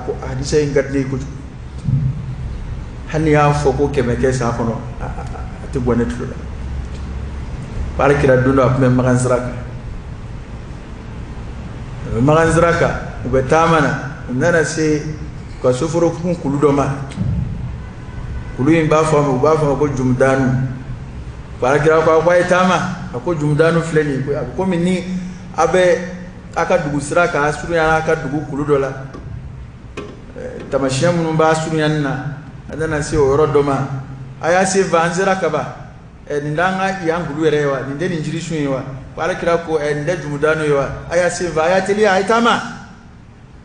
ko hadisa in ka di ne ye kojugu. Hali n'i y'a fɔ ko 100 kɛ san kɔnɔ, a tɛ bɔ ne tulo la. Ala kira don dɔ, a tun bɛ Makan sira kan, a bɛ Makan sira kan, u bɛ taama na, u nana se u ka soforokun kulu dɔ ma. Kulu in b'a fɔ a ma, u b'a fɔ a ma ko Jumudanu. Ala kira ko a ye taama, a ko Jumudanu filɛ nin ye. A bɛ komi ni a bɛ a ka dugu sira kan, a surunyana a ka dugu kulu dɔ la, tamasiyɛn minnu b'a surunyani na, a nana se o yɔrɔ dɔ ma. A y'a se fa, an sera kaban. Nin t'an ka yan kulu yɛrɛ ye wa? Nin tɛ nin jirisun ye wa? Ko ala kira ko nin tɛ jumudano ye wa? A y'a sen fa, a y'a teliya, a ye taama.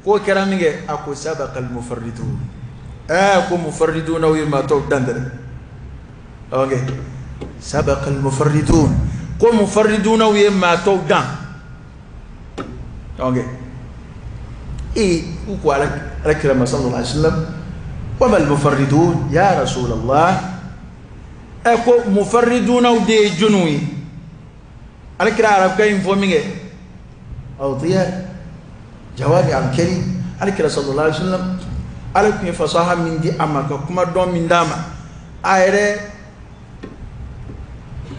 K'o kɛra min kɛ, a ko sabaqal mufarridun. Ko mufarridunaw ye maa tɔw dan dɛ. Ok, sabaqal mufarridun, ko mufarridunaw ye maa tɔw dan. Ok, u ko ala kira ma sallallahu alaihi wasallam, wa mal mufarridun ya rasulallah? Ko mufarridunaw de ye jɔnniw ye? Ala kira arabukan in fɔ min kɛ, awdiya jawami alkarim, ala kira sallallahu alaihi wasallam, ala tun ye fasaha min di a ma, ka kuma dɔn min d'a ma, a yɛrɛ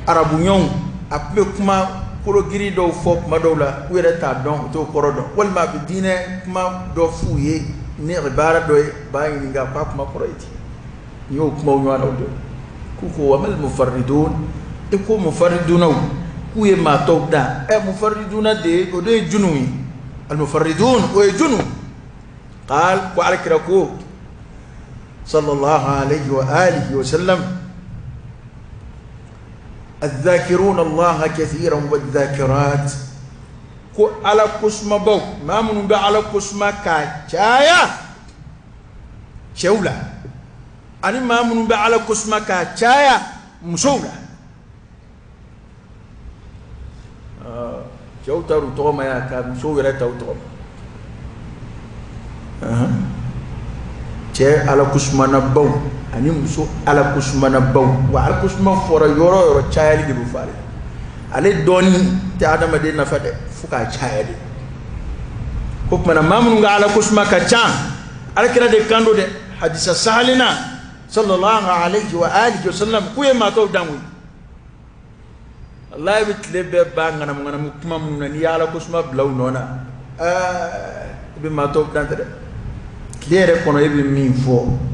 arabu ɲɔgɔnw, a tun bɛ kuma kologiri dɔw fɔ kuma dɔw la, u yɛrɛ t'a dɔn, u t'o kɔrɔ dɔn, walima a bɛ diinɛ kuma dɔ f'u ye ni baara dɔ ye, b'a ɲininka k'a kuma kɔrɔ ye di. N'i y'o kumaw ɲɔgɔnnaw dɔn, k'u ko wa mal mufarridun, i ko mufarridunaw k'u ye maa tɔw dan. Mufarriduna de ye, o de ye jɔnniw ye? Al mufarridun, o ye jɔnniw? Qaal, ko ala kira ko sallallahu alayhi wa alihi wa sallam, الذاكرون الله كثيرا والذاكرات, ko ala kosumabaw, maa minnu bɛ ala kosuma k'a caya cɛw la, ani maa minnu bɛ ala kosuma k'a caya musow la. Cɛw ta u tɔgɔ ma yan, ka musow yɛrɛ ta u tɔgɔ ma. Cɛ ala kosumanabaw ani muso ala kosumanabaw, wa ala kosuma fɔra yɔrɔ o yɔrɔ, cayali de bɛ fɔ ale. Ale dɔɔni tɛ adamaden nafa dɛ, fo k'a caya de. Ko kumana maa minnu ka ala kosuma ka ca, ala kira de kan don dɛ, hadisa sahalina sallallahu alayhi wa alihi wa sallam, k'u ye maa tɔw dan koyi. Wallahi bɛ tile bɛɛ ban ŋanamu ŋanamu kuma minnu na, n'i ye ala kosuma bila u nɔ na, i bɛ maa tɔw dan tɛ dɛ. Tile yɛrɛ kɔnɔ, e bɛ min fɔ,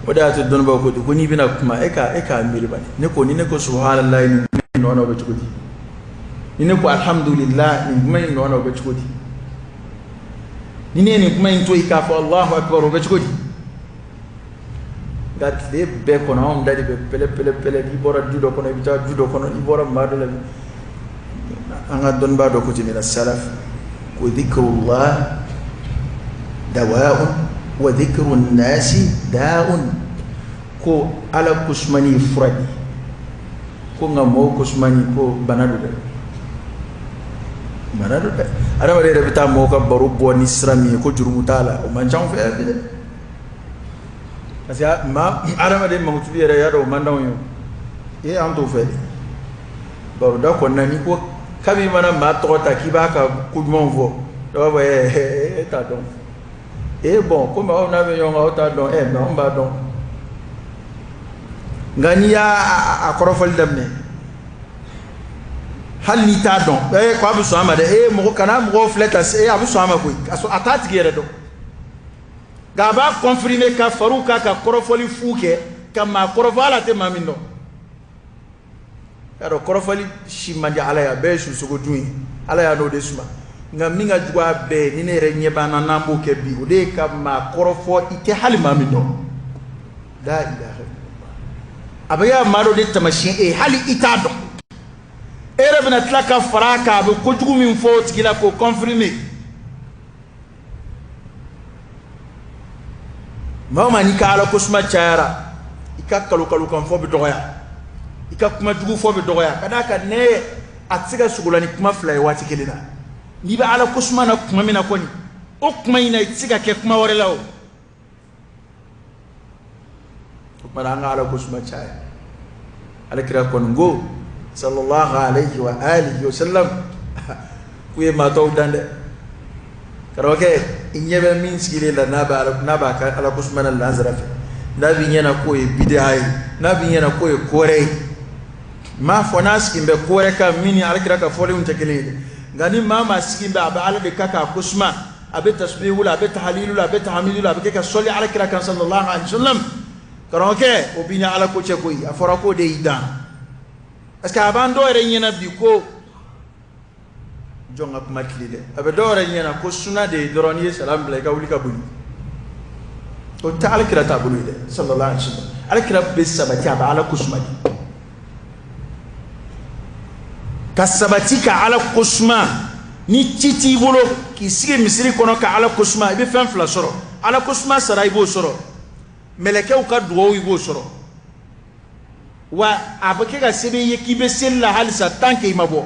o de y'a to dɔnnibaw ko ten ko n'i bɛna kuma, e k'a miiri bani. Ne ko ni ne ko subhanallahi nin nɔ na, o bɛ cogo di? Ni ne ko alhamdulillah nin kuma in nɔ na, o bɛ cogo di? Ni ne ye nin kuma in to yen k'a fɔ Allahu akbar, o bɛ cogo di? Nka tile bɛɛ kɔnɔ, anw da de bɛ pɛlɛ pɛlɛ pɛlɛ. N'i bɔra du dɔ kɔnɔ, i bɛ taa du dɔ kɔnɔ, n'i bɔra maa dɔ la. An ka dɔnnibaa dɔ ko ten mina salaf, ko dhikrullah dawa'un wa dhikru nasi da'un, ko ala kosumani ye fura de ye, ko nka mɔgɔw kosumani ko bana don dɛ, bana don dɛ. Adamaden yɛrɛ bɛ taa mɔgɔw ka baro bɔ ni sira min ye, ko jurumu t'a la, o man ca anw fɛ yan bi dɛ, parce que maa adamaden mankutu yɛrɛ y'a dɔn, o man d'anw ye o, e an t'o fɛ dɛ. Baroda kɔnɔna, n'i ko kabi mana maa tɔgɔ ta k'i b'a ka ko ɲumanw fɔ, dɔ b'a fɔ e t'a dɔn. Bon, komi aw n'a bɛ ɲɔgɔn kan, aw t'a dɔn, mais anw b'a dɔn. Nka n'i y'a kɔrɔfɔli daminɛ, hali n'i t'a dɔn, ko a bɛ sɔn a ma dɛ, mɔgɔ kana mɔgɔw filɛ ta, a bɛ sɔn a ma koyi, k'a sɔrɔ a t'a tigi yɛrɛ dɔn, nka a b'a confirmer ka far'u kan, ka kɔrɔfɔli fu kɛ, ka maa kɔrɔfɔ hali a tɛ maa min dɔn. Y'a dɔn, kɔrɔfɔli si man di ala ye, a bɛɛ ye susogo dun ye, ala y'a n'o de suma. Nka min ka jugu a bɛɛ ye, ni ne yɛrɛ ɲɛ b'an na n'an b'o kɛ bi, o de ye ka maa kɔrɔfɔ i tɛ hali maa min dɔn. La ilaha illallah. A bɛ y'a maa dɔ de taamasiyɛn e ye, hali i t'a dɔn, e yɛrɛ bɛna tila ka fara a kan, a bɛ kojugu min fɔ o tigi la k'o confirmer. Maa o maa n'i ka ala kosuma cayara, i ka kalo kalo kan fɔ bɛ dɔgɔya, i ka kuma jugu fɔ bɛ dɔgɔya, ka d'a kan ne a tɛ se ka sogola ni kuma fila ye waati kelen na. N'i bɛ ala kosuma na kuma min na kɔni, o kuma in na, i tɛ se ka kɛ kuma wɛrɛ la. O tuma na, an ka ala kosuma caya. Ala kira kɔni ko sallallahu alayhi wa alihi wa sallam k'u ye maa tɔw dan dɛ. Karamɔgɔkɛ, i ɲɛ bɛ min sigilen la, n'a b'a ka ala kosuma na lansara fɛ, n'a b'i ɲɛna k'o ye bidiya ye, n'a b'i ɲɛna k'o ye ko wɛrɛ ye, m'a fɔ n'a sigin bɛ ko wɛrɛ kan min ni ala kira ka fɔlenw tɛ kelen ye dɛ. Nka ni maa maa sigin bɛ, a bɛ ala de kan k'a kosuma, a bɛ tasbihu la, a bɛ tahalilu la, a bɛ tahamidu la, a bɛ kɛ ka sɔli ala kira kan sallallahu alaihi wa sallam, karamɔgɔkɛ, o b'i ni ala ko cɛ koyi. A fɔra k'o de y'i dan, parce que a b'an dɔw yɛrɛ ɲɛna bi ko jɔn ka kuma tile dɛ, a bɛ dɔw yɛrɛ ɲɛna ko suna de ye dɔrɔn, n'i ye salam bila, i ka wuli ka boli. O tɛ ala kira taabolo ye dɛ sallallahu alaihi wa sallam. Ala kira bɛ sabati, a bɛ Ala ko suma de, ka sabati ka Ala ko suma. Ni ci t'i bolo k'i sigi misiri kɔnɔ ka Ala ko suma, i bɛ fɛn fila sɔrɔ. Ala ko suma sara, i b'o sɔrɔ. Mɛlɛkɛw ka dugawu, i b'o sɔrɔ. Wa a bɛ kɛ ka sɛbɛn i ye k'i bɛ seli la halisa tant que i ma bɔ,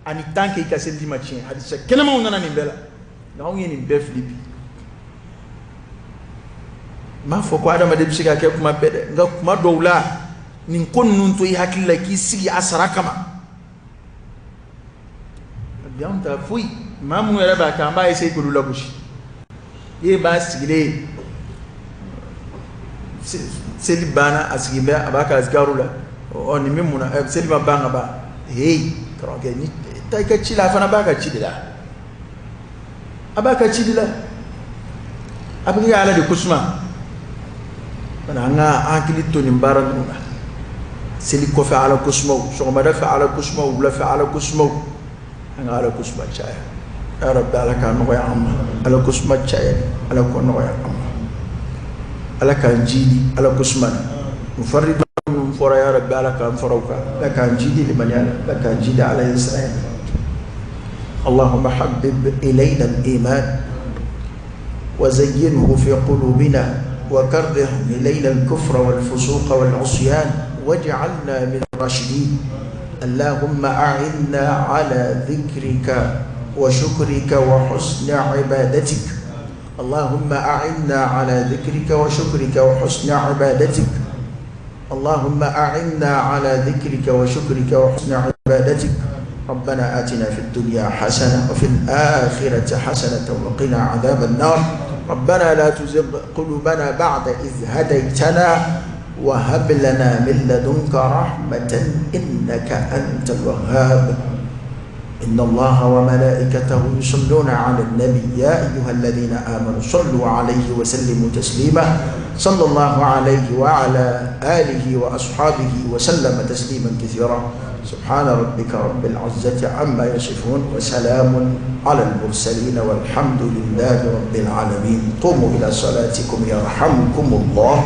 ani tant que i ka seliji ma tiɲɛ. Hadisa kɛnɛmaw nana nin bɛɛ la, nka anw ye nin bɛɛ fili bi. N m'a fɔ ko adamaden bɛ se ka kɛ kuma bɛɛ dɛ, nka kuma dɔw la, nin ko ninnu to i hakili la k'i sigi a sara kama. Bi anw ta foyi, maa minnu yɛrɛ b'a kɛ, an b'a essayer k'olu lagosi. E b'a sigilen, seli banna, a sigi bɛ, a b'a ka azikaru la. Ɔ, nin bɛ mun na? Seli ma ban ka ban. Hey, karamɔgɔkɛ, ni taa i ka ci la. A fana b'a ka ci de la, a b'a ka ci de la, a bɛ kɛ Ala de kosuma. An ka hakili to nin baara ninnu na: seli kɔfɛ Ala kosumaw, sɔgɔmada fɛ Ala kosumaw, wula fɛ Ala kosumaw. An ka Ala kosuma caya. Ya Rabbi, Ala k'a nɔgɔya an ma. Ala kosuma caya, Ala k'o nɔgɔya an ma. Ala k'an jidi Ala kosuma na. N farida minnu fɔra, ya Rabbi, Ala k'an fara u kan. Ala k'an jidi limaniya la, Ala k'an jidi Ala ye sira. اللهم حبب إلينا الإيمان وزينه في قلوبنا، وكره إلينا الكفر والفسوق والعصيان، واجعلنا من الراشدين. اللهم أعنا على ذكرك وشكرك وحسن عبادتك. اللهم أعنا على ذكرك وشكرك وحسن عبادتك. اللهم أعنا على ذكرك وشكرك وحسن عبادتك. ربنا آتنا في الدنيا حسنة وفي الآخرة حسنة وقنا عذاب النار. ربنا لا تزغ قلوبنا بعد إذ هديتنا وهب لنا من لدنك رحمة إنك أنت الوهاب. إن الله وملائكته يصلون على النبي، يا أيها الذين آمنوا صلوا عليه وسلموا تسليما. صلى الله عليه وعلى آله وأصحابه وسلم تسليما كثيرا. سبحان ربك رب العزة عما يصفون، وسلام على المرسلين، والحمد لله رب العالمين. قوموا إلى صلاتكم يرحمكم الله.